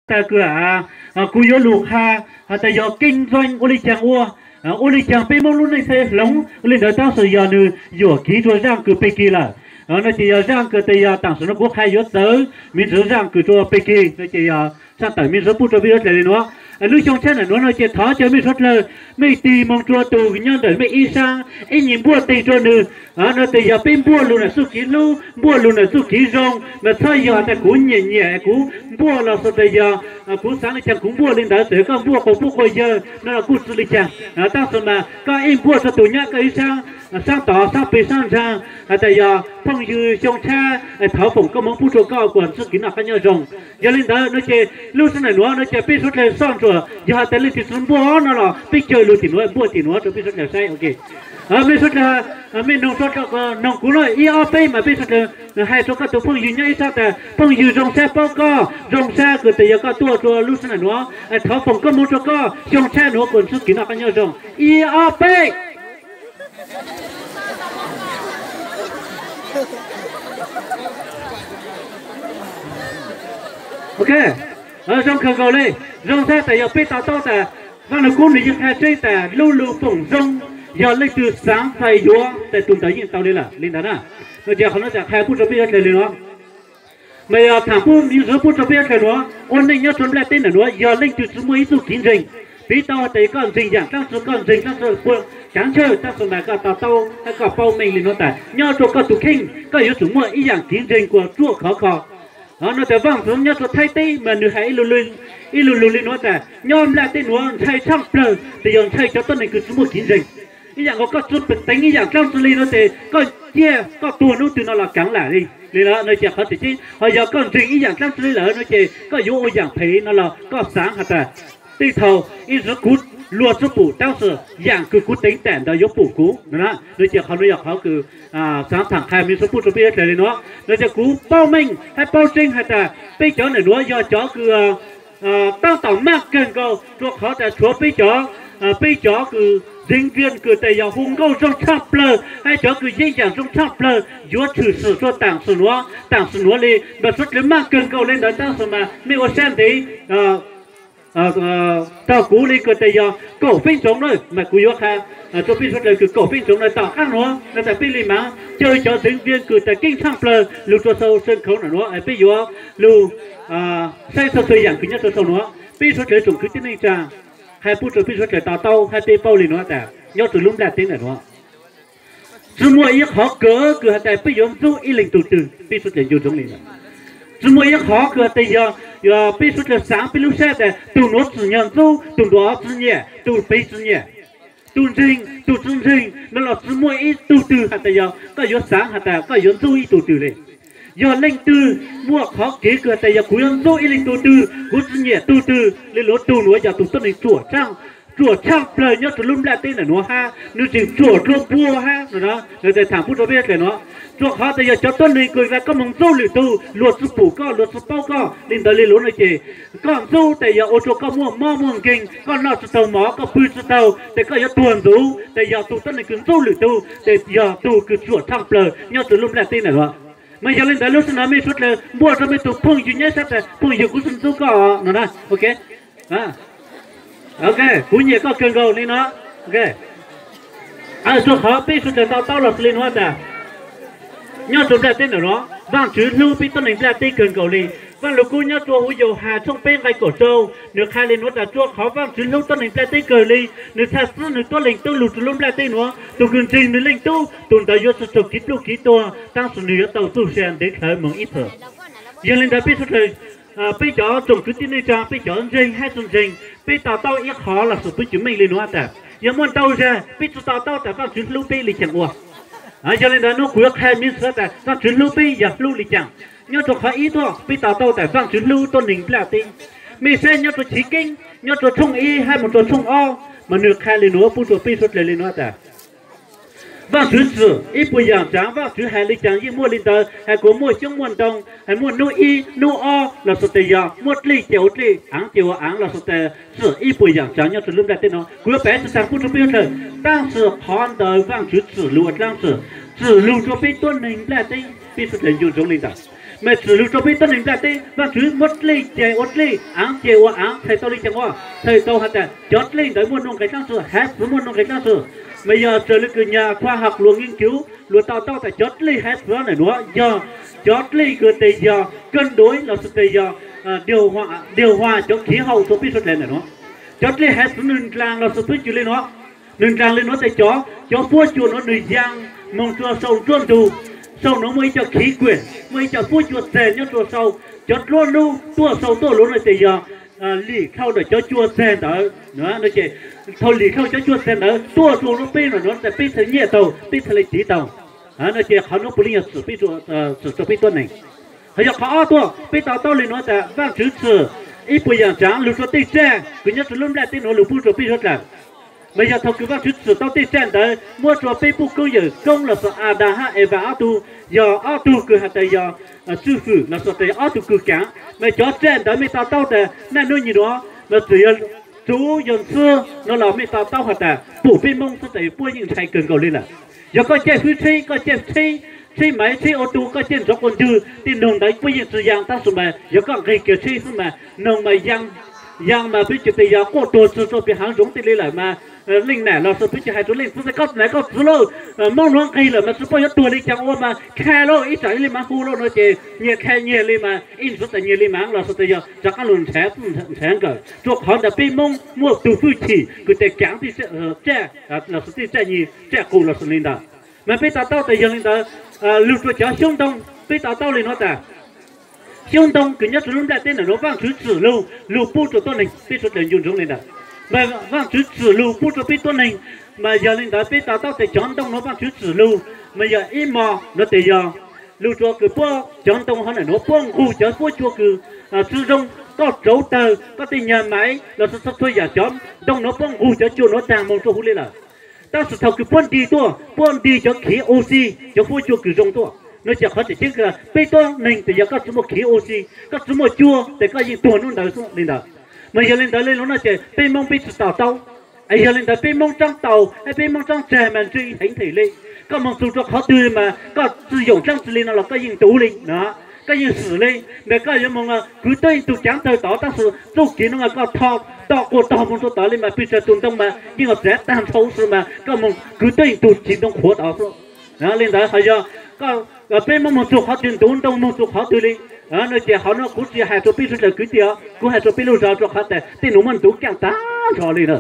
tas kws kuv yuav lug qha has tas yog keeb ntxeeg ua li caag ua, ua li caag peb Moob lub neej xav hloov ua li ntawd tab sis yog nwg yuam kev rua zaaj kws peg kig lawm. No ces yog zaaj kws tas yog taam sim no kuv qha yuav txawv miv ntsis zaaj kws rua peg kig no ces yog saab tawm miv ntsis pub rua peb suav dlawg li nuav. Lub xyoo tshab nam nuav no ces thov caw mej suav dlawg mej tig moog rua tug nyob ntawm mej ib saab, ib nyuas npuaj teg rua nwg. No tas yog peb npuaj lug nam txuj kev hlub, npuaj lug nam txuj kev zoo, mas txhob yog tas kuv nyiam nyiam kuv npuaj los xwb tas yog kuv xaav li caag kuv npuaj li ntawd, txawm koj npuaj quas puj quas yawg no los kuj tsi li caag, tab sis mas koj ib npuaj rua tug nyob koj ib saab, saab tod saab peg saab nraag has tas yog phooj ywg xyoo tshab, thov foom koob moov pub rua koj kuas txuj kev noj qab nyob zoo. Yog li ntawd no ces lub sij hawm nuav no ces peb suav dlawg soj ntsuam, yog has tas leej twg tsi npuaj no los peb caw lug tim nuav, npuaj tim nuav rua peb suav dlawg saib. Mej suav dlawg, mej noog, noog kuv no ib ob peb mas peb suav dlawg hais rua koj tug phooj ywg nyob ib saab tas phooj ywg zoo sab paub koj, zoo sab kws tas yog koj tuaj rua lub sij hawm nuav, thov foom koob moov rua koj xyoo tshab nuav kuas txuj kev noj qab nyob zoo. Ib ob peb. Ok, zoo kawg nkaus li. Zoo sab tas yog peb to taub tas Vaaj Lug Kub nwg yeej qha tseeb tas lub lug foom zoo, yog leej twg xaav fais yuav tas tug ntawd yeej tau li lawm li ntawd na. No ces qhov nuav tas qha pub rua peb suav dlawg li nuav. Mas yog thaam pub miv ntsis pub rua peb suav dlawg nuav, ua neej nyob rua nplaj teb nam nuav yog leej twg tsi muaj ib txuj kev ntseeg, piv tau tas koj ntseeg yaam dlaab tsi, koj ntseeg dlaab tsi puag caav ntsawj, tab sis mas koj to taub hab koj paub meej li nuav tas nyob rua koj tug kheej koj yuav tsum muaj ib yaam kev ntseeg kuas ruaj khov kho. No tas Vaaj Ntxwv nyob rua Thaib teb mas nwg has ib lu lug li nuav tas nyob nplaj teb nuav ntshai tshaaj plawg tas yog ntshai cov tuab neeg kws tsi muaj kev ntseeg. Ib yaam nkaus koj tsi pum teev ib yaam dlaab tsi li no ces koj ciaj koj tuag nub twg no los kaav lam li. Li no ces qhov tseem ceeb ho yog koj ntseeg ib yaam dlaab tsi li lawm no ces koj yuav ua yaam phem no los koj xaav has tas tej thaum ib ntsis kuv luag tsi pum tab sis yaam kws kuv teev tam ntawd yuav pum kuv no. No ces qhov nuav yog qhov kws xaav thaam qha miv ntsis pub rua peb suav dlawg li nuav. No ces kuv paub meej hab paub tseeb has tas peb cov nam nuav yog cov kws taab tom maj kawg nkaus rua qhov tas tshuav peb cov, peb cov kws deev viaj kws tas yog hu nkauj zoo tshaaj plawg hab cov kws yeeb yaam zoo tshaaj plawg yuav tshwm sim rua taam sim nuav, taam sim nuav li mas suav dlawg maj kawg nkaus li ntawd tab sis mas mej ua sab ntev tau kuv li kws tas yog kaum feeb ntsoov na mas kuv yuav qha rua peb suav dlawg kws kaum feeb ntsoov na tom qaab nuav no tas peb li maav caw cov deev viaj kws tas keeb tshaaj plawg lug rua sau sân khấu nam nuav, peb yuav lug saib txhua txhua yaam kws nyob rua sau nuav. Peb suav dlawg tsoom kwv tij neej tsaa, qha pub rua peb suav dlawg to taub hab peb paub li nuav tas nyob rua lub nplaj teb nam nuav tsi muaj ib qhov kawg kws has tas peb yuav ntxub ib leeg tug twg, peb suav dlawg nco ntsoov li ntawd. Tsi muaj ib qhov kws has tas yog peb suav dlawg xaav peb lub sab tas tug nuav tsim nyog ntxub, tug nuav tsi nyiam, tug pem tsi nyiam, tug ntseeg tug tsi ntseeg no los tsi muaj ib tug twg has tas yog koj yuav xaav has tas koj yuav ntxub ib tug twg li. Yog leej twg muaj qhov kev kws has tas yog kuv yuav ntxub ib leeg tug twg, kuv tsi nyiam tug twg li, luag tug nuav yog tug tuab neeg ruam tshaaj plawg nyob rua lub nplaj teb nam nuav hab nwg tseem ruam dlua npua hab no. Lawv tas thaam pub rua peb suav dlawg nuav, rua qhov tas yog cov tuab neeg kws has koj moog ntxub lwm tug, luag tsi pum koj, luag tsi paub koj li ntawd li luag no ces koj ntxub tas yog ua rua koj muaj mob muaj nkeeg, koj noj tsi taug mov, koj pw tsi taug, tas koj yuav tuag ntxuv. Tas yog tug tuab neeg kws ntxub lwm tug tas yog tug kws ruam tshaaj plawg nyob rua lub nplaj teb nam nuav. Mas yog li ntawd lub sij hawm no mej suav dlawg npuaj rua mej tug phooj ywg nyob sab tas phooj ywg kuv tsi ntxub koj no na. Ok, kuv nyiam koj kawg nkaus li no. Rua qhov peb suav dlawg to taub los xws li nuav tas nyob rua nplaj teb nam nuav Vaajtswv hlub peb tuab neeg nplaj teb kawg nkaus li. Vaaj Lug Kub nyob rua huv Yauhas tshooj peb nqai kaum rau, nwg qha li nuav tas rua qhov Vaajtswv hlub tuab neeg nplaj teb kawg li, nwg txhaj txib nwg tuab leeg tub lug rua lub nplaj teb nuav. Tug kws ntseeg nwg leej tub, tug ntawd yuav tsi raug kev pluj kev tuag, tab sis nwg yuav tau txuj sa ntev dlhawv moog ib txhis. Yog li ntawd peb suav dlawg, peb cov tsoom kwv tij neej tsaa, peb cov ntseeg hab tsi ntseeg, peb to taub ib qhov los xwm pub cwm meej li nuav tas yog muaj ntau zag peb tsi to taub tas Vaajtswv hlub peb li caag ua. Yog li ntawd nub kuv yuav qha miv ntsis tas Vaajtswv hlub peb yog hlub li caag. Nyob rua qhov ib tuaj peb to taub tas Vaajtswv hlub tuab neeg nplaj teb. Mej saib nyob rua Chiv Keeb, nyob rua tshooj ib hab moog rua tshooj ob, mas nwg qha li nuav pub rua peb suav dlawg li nuav tas Vaajtswv txim ib puas yaam tsaav, Vaajtswv has li caag yeej muaj li ntawd, has kuas muaj xyoob muaj ntoo, has muaj nub ib nub ob los xwm tas yog muaj dlej ces ua dlej, aav ces ua aav los xwm tas txim ib puas yaam tsaav nyob rua lub nplaj teb nuav. Kuv yuav peb tsi taag pub rua peb suav dlawg, tab sis qhov ntawd Vaajtswv txim lug ua dlaab tsi? Txim lug rua peb tuab neeg nplaj teb, peb suav dlawg nco ntsoov li ntawd. Mas txwm lug rua peb tuab neeg nplaj teb, Vaajtswv muab dlej ces ua dlej, aav ces ua aav, txhais tau le caag ua, txhais tau has tas cov dlej ntawd muaj nuj nqes dlaab tsi, haiv txwv muaj nuj nqes dlaab tsi. Mas yog raws le kws nyag khoa học luag nghiên cứu, luag to taub tas cov dlej haiv txwv ntawm nuav yog cov dlej kws tes yog cân đối lossis tes yog điều hòa cov khí hậu rua peb suav dlawg ntawm nuav. Cov dlej haiv txwv nwg ndlaag lossis peb cws le nuav, nwg ndlaag le nuav tes cov, cov fuab cua nuav nwg yaa moog rua sau nruab ntug, sau nuav muaj ib co khí quyển, muaj ib co fuab cua txag nyob rua sau, cov dluab nub tuaj sau tuaj luv no tes yog lim dhau ntawm cov cua txag ntawd, ces thaus lim dhau cov cua txag ntawd tuaj rua lub peb no nuav tes peb txhaj nyiaj taug, peb txhaj le tiv taug. No ces qhov nuav puav leej yog txwm rua peb tuab neeg. Ho yog qhov ob tuaj, peb to taub le nuav tas Vaajtswv txwm ib puas yaam tsaav lug rua tej tsaj kws nyob rua lub nplaj teb nuav lug pub rua peb suav dlawg. Mas yog thaus kws Vaajtswv txwm tau tej tsaj ntawd muab rua peb puj koob yawm koob lossis Adas hab Evas ob tug, yog ob tug kws has tas yog tswj fwm lossis tes ob tug kws kaav, mas cov tsaj ntawd mej to taub tas naj nub nyim nuav mas txwm yog txuv yog ntxhwb no los mej to taub has tas pum peb Moob xwb tes puab yeej ntshai kawg nkaus le lawm. Yog koj caij fwb tsheb, koj caij tsheb, tsheb maiv, tsheb ua tu, koj caij ntsoov quas ntwg tej noog ntawd puab yeej tsi yaa, tab sis mas yog koj nqeg kiag tsheb xwb mas noog mas yaa, yaa mas peb cov tes yog quaj tuag txug rua pem haav zoov tej le lawm mas leej nam lossis peb cov hais rua leej txiv tas koj nam koj txiv lauj, Moob nuav nqeg lawm mas tsi paub yuav tuag le caag ua mas kha lauj, ib tsam ib leeg mas hu lauj no ces nyias kha nyias le mas ib ntsis tas nyias le mas lossis tes yog rov qaab lug nrhav, nrhav nkawm. Rua qhov ntawd peb Moob muaj tug hwj chim kws tes kaav tej tsaj lossis tej tsaj nyig tsaj qus lossis le ntawd. Mas peb to taub tas yog le ntawd, lug rua cov xyoob ntoo, peb to taub le nuav tas xyoob ntoo kws nyob rua lub nplaj teb ntawm nuav Vaajtswv txwm lug, lug pub rua tuab neeg peb suav dlawg ncu ntsoov le ntawd. Mas Vaajtswv txwm lug pub rua peb tuab neeg, mas yog le ntawd peb to taub tas cov ntoo nuav Vaajtswv txwm lug, mas yog ib mos nuav tes yog lug rua kws puab cov ntoo hov ntawm nuav puab nqug cov fuab cua kws tsi zoo, koj rauv tawg, koj tej nyag maiv lossis txhua txhua yaam cov ntoo nuav puab nqug cov cua nuav taag moog rua huv le lawm. Tab sis thaus kws puab nti tuaj, puab nti cov khiv oxy, cov fuab cua kws zoo tuaj, no ces qhov tseem ceeb kws peb tuab neeg tes yog koj tsi muaj khiv oxy, koj tsi muaj cua tes koj yeej tuag nub ntawd xwb le ntawd. Mas yog le ntawd le nuav no ces peb Moob peb tsi to taub. Es yog le ntawd peb Moob tsaab taus hab peb Moob tsaab tsag mas ntshe heev them le. Koj moog txug rua qhov twg mas koj tsi yoom dlaab tsi le no los koj yeej ntuv le no, koj yeej swm le. Mas koj yuav moog kwv tuab yeej tug caav tawg tod tab sis txuj kev nuav mas koj tho, to quas tog moog rua tod le mas pes tsawg tus ntoo mas yeej txav taag nrho xwb mas koj moog kwv tuab yeej tug chiv ntoo qhuav tod xwb. Le ntawd ho yog peb Moob moog txug qhov twg ntuv ntoo moog txug qhov twg le. No ces qhov nuav kuv tsi hais rua peb suav dlawg kwv tij, kuv hais rua peb lub zog rua qhov tas tej nuav muaj ntuv kaaj tag nrho le na.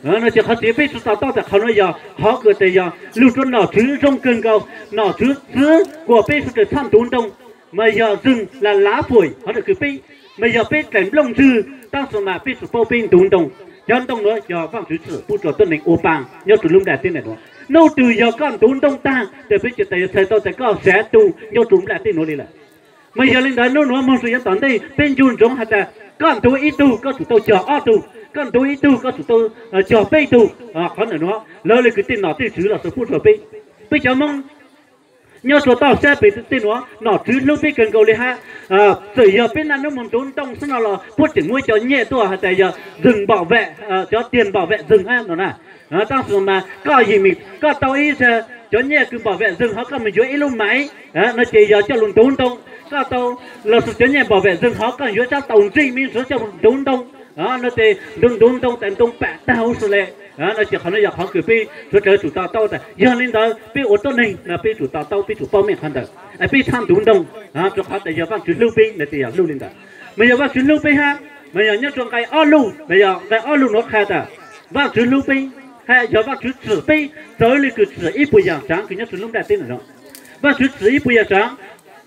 No ces qhov tseem peb tsi to taub tas qhov nuav yog qhov kws tes yog lug rua nom tswv zoo kawg nkaus, nom tswv txwv kuas peb suav dlawg txhob ntuv ntoo, mas yog dlej la lav puim hov ntawm kws peb, mas yog peb dlaim nplooj ntswg tab sis mas peb tsi paub peb ntuv ntoo. Cov ntoo nuav yog Vaajtswv txwm pub rua tuab neeg ua paab nyob rua lub nplaj teb ntawm nuav. Nub twg yog koj ntuv ntoo taag tes peb cov tes yog txhais tau tas koj sav tu nyob rua nplaj teb nuav le lawm. Mas yog le ntawd nub nuav moog txug yav tom ntej peb ncu ntsoov has tas koj ntuv ib tug koj tsum tau cog ob tug, koj ntuv ib tug koj tsum tau cog peb tug. Qhov ntawm nuav lawv le kws tej nom tej tswv los xav pub rua peb. Peb cov Moob nyob rua toj sab pem tej nuav nom tswv hlub peb kawg nkaus le hab. Txawm yog peb naj nub moog ntuv ntoo xwb no los puab tseem muab cov nyiaj tuaj has tas yog rừng bảo vệ, cov tiền bảo vệ rừng hab no na. Tab sis mas koj yeej, koj tau ib zag cov nyiaj kws bảo vệ rừng hov koj moog yuav ib lub maiv no ces yog coj lug ntuv ntoo. Koj tau los sis cov nyiaj bảo vệ rừng hov koj yuav tsab tau ntsej me ntsis coj lug ntuv ntoo no ces ntuv ntuv ntoo tas ntoo pam taag huv si le. No ces qhov nuav yog qhov kws peb suav dlawg tsum to taub tas yog le ntawd peb ua tuab neeg no peb tsum to taub peb tsum paub meej qhov ntawd. Peb txhob ntuv ntoo rua qhov tas yog Vaajtswv hlub peb no ces yog hlub le ntawd. Mas yog Vaajtswv hlub peb hab, mas yog nyob rua nqai ob lug, mas yog nqai ob lug nuav qha tas Vaajtswv hlub peb hab yog Vaajtswv txwm peb txawv le kws txwm ib puas yaam tsaav kws nyob rua lub nplaj teb nuav. Vaajtswv txwm ib puas yaam tsaav,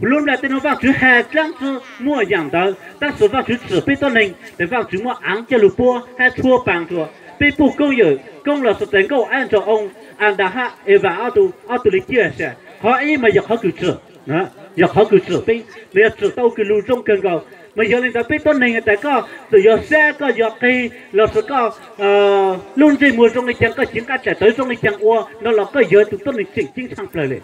lub nplaj teb nuav Vaajtswv has dlaab tsi muaj yaam ntawd, tab sis Vaajtswv txwm peb tuab neeg tes Vaajtswv muab aav coj lug puab hab tshuab paas rua peb puj koob yawm koob los xav tas nkauj ab nrog oo, Adas hab Evas ob tug, ob tug le ciaj sa. Qhov ib mas yog qhov kws txwm, yog qhov kws txwm peb, mas yog txwm tau kws lug zoo kawg nkaus. Mas yog le ntawd peb tuab neeg has tas koj txawm yog sab koj yog qig los sis koj lub ntsej muag zoo le caag koj cev nqaj tsam tawv zoo le caag ua no los koj yog tug tuab neeg tseem ceeb tshaaj plawg le.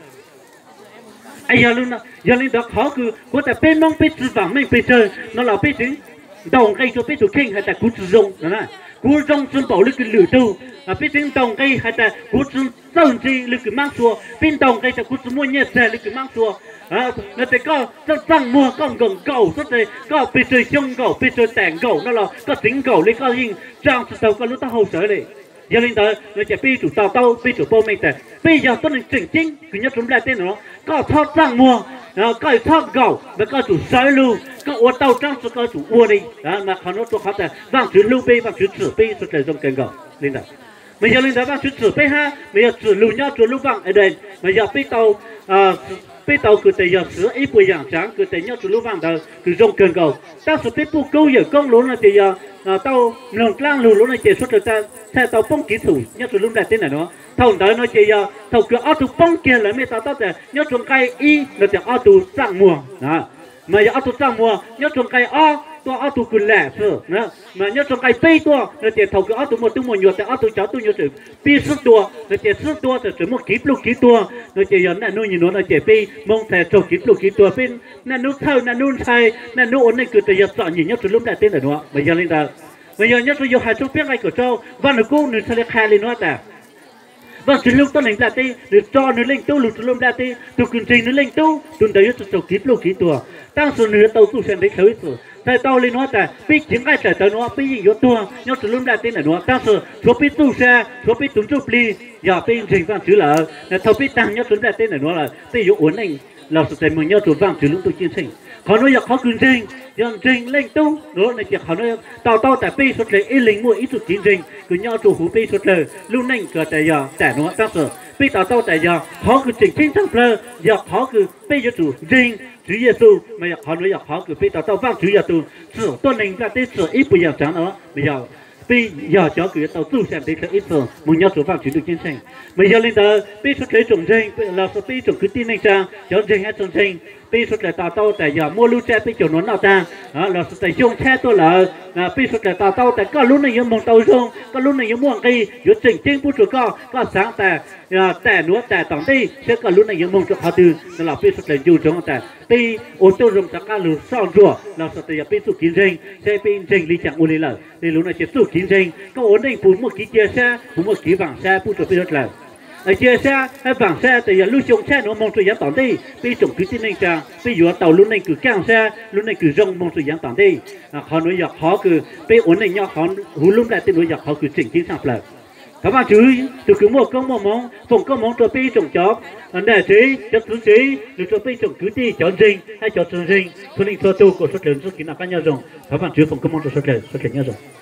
Yog le ntawd qhov kws kuv tas peb Moob peb tsi vaam meej pes tsawg no los peb tseem ntaus nqe rua peb tug kheej has tas kuv tsi zoo no na. Kuv zoo tsis npaum li kws lwm tug. Peb tseem ntaus nqi has tas kuv tsis txawj ntse li kws maab sua, peb ntaus nqi tas kuv tsis muaj nyiaj txag li kws maab sua. No tes koj txaaj txaaj muag koj nkaum nkaum xwb tes koj pes tsawg xyoo nkaum pes tsawg tam nkaum no los koj tseev nkaum li koj yeej tsaa tsis taug koj lub taub hau sawv li. Yog li ntawd no ces peb yuav tsum to taub, peb tsum paub meej tas peb yog tuab neeg tseem ceeb kws nyob rua nplaj teb nuav, koj txhob txaaj muag, koj txhob nkaum mas koj tsum sawv lug, koj ua tau tsaab tsi koj tsum ua li. Mas qhov nuav rua qhov tas Vaajtswv hlub peb, Vaajtswv txim peb suav dlawg zoo kawg nkaus li ntawd. Mas yog li ntawd Vaajtswv txim peb hab mas yog txim lug nyob rua lub vaaj Edees mas yog peb tau kws tes yog siv ib puas yaam tsaav kws tes nyob rua lub vaaj ntawd kws zoo kawg nkaus. Tab sis peb puj koob yawm koob lug no ces yog tau mloog dlaab lug lug no ces suav dlawg txhaj tau poob kev txhum nyob rua lub nplaj teb ntawm nuav. Thaum ntawd no ces yog thaum kws ob tug poob kiag lawm mej to taub tas nyob rua nqai ib no ces ob tug txaaj muag, mas yog ob tug txaaj muag, nyob rua nqai ob tuaj ob tug kws lam xwb, mas nyob rua nqai peb tuaj no ces thaum kws ob tug muaj tub muaj nyuam tes ob tug cov tub nyuam tseem pib sib tua no ces sib tua tseem muaj kev pluj kev tuag no ces yog naj nub nyem nuav no ces peb Moob txhaj raug kev pluj kev tuag, peb naj nub txhawj naj nub ntshai naj nub ua neej kws tes yog txom nyem nyob rua lub nplaj teb ntawm nuav. Mas yog li ntawd mas yog nyob rua Yauhas tshooj peb nqai kaum rau, Vaaj Lug Kub nwg txhaj li qha li nuav tas Vaajtswv hlub tuab neeg nplaj teb, nwg tso nwg Leej Tub lug rua lub nplaj teb, tug kws ntseeg nwg Leej Tub tug ntawd yuav tsi raug kev pluj kev tuag, tab sis nwg yuav tau txuj sa ntev dlhawv ib txhis. Txhais tau li nuav tas peb ceev nqaij tawm tawv nuav peb yeej yuav tuag nyob rua lub nplaj teb ntawm nuav, tab sis tshuav peb txuj sa, tshuav peb tug ntsuj plig, yog peb ntseeg Vaajtswv lawm, thaum peb taag nyob rua nplaj teb ntawm nuav lawm peb yuav ua neej los sis tes moog nyob rua Vaajtswv lub ntuj ceeb tsheej. Qhov nuav yog qhov kws ntseeg, yog ntseeg Leej Tub nuav no ces qhov nuav to taub tas peb suav dlawg ib leeg muaj ib txuj kev ntseeg kws nyob rua huv peb suav dlawg lub neej kws tas yog tam nuav, tab sis peb to taub tas yog qhov kws tseem ceeb tshaj plawg yog qhov kws peb yuav tsum ntseeg Tswv Yexus, mas yog qhov nuav yog qhov kws peb to taub Vaajtswv yog tug txim tuab neeg nplaj teb txim ib puas yaam tsaav no, mas yog peb yog cov kws yuav tau txuj sa ntev dlhawv ib txhis moog nyob rua Vaajtswv ntuj ceeb tsheej. Mas yog li ntawd peb suav dlawg ib tsoom ntseeg los sis peb ib tsoom kwv tij neej tsaa, cov ntseeg hab tsi ntseeg, peb suav dlawg to taub tas yog muab lub tsab peb caug nuav noj taag los sis tas xyoo tshab tuaj lawm, peb suav dlawg to taub tas koj lub neej yuav moog tau zoo, koj lub neej yuav muaj nqi, yuav tseem ceeb pub rua koj, koj xaav tas tam nuav tas tom ntej saib koj lub neej yuav moog rua qhov twg no los peb suav dlawg ncu ntsoov tas peb ua tub zoo rov qaab lug soj ntsuam los sis tas yog peb txuj kev ntseeg saib peb ntseeg li caag ua li lawm. Li lug no ces txuj kev ntseeg koj ua neej puas muaj kev cia sab, puas muaj kev vaam sab pub rua peb suav dlawg. Cia sab hab vaam sab tas yog lub xyoo tshab nuav moog rua yaav tom ntej peb ib tsoom kwv tij neej tsaa peb yuav tau lub neej kws kaaj sab, lub neej kws zoo moog rua yaav tom ntej. Qhov nuav yog qhov kws peb ua neej nyob huv lub nplaj teb nuav yog qhov kws tseem ceeb tshaj plawg. Thov Vaajtswv tug kws muaj koob muaj moov foom koob moov rua peb ib tsoom cov nam tsev, cov txiv tsev, lug rua peb ib tsoom kwv tij cov ntseeg hab cov tsi ntseeg txhua leej txhua tug kom suav dlawg ntsib kev noj qaab nyob zoo. Thov Vaajtswv foom koob moov rua suav dlawg, suav dlawg nyob zoo.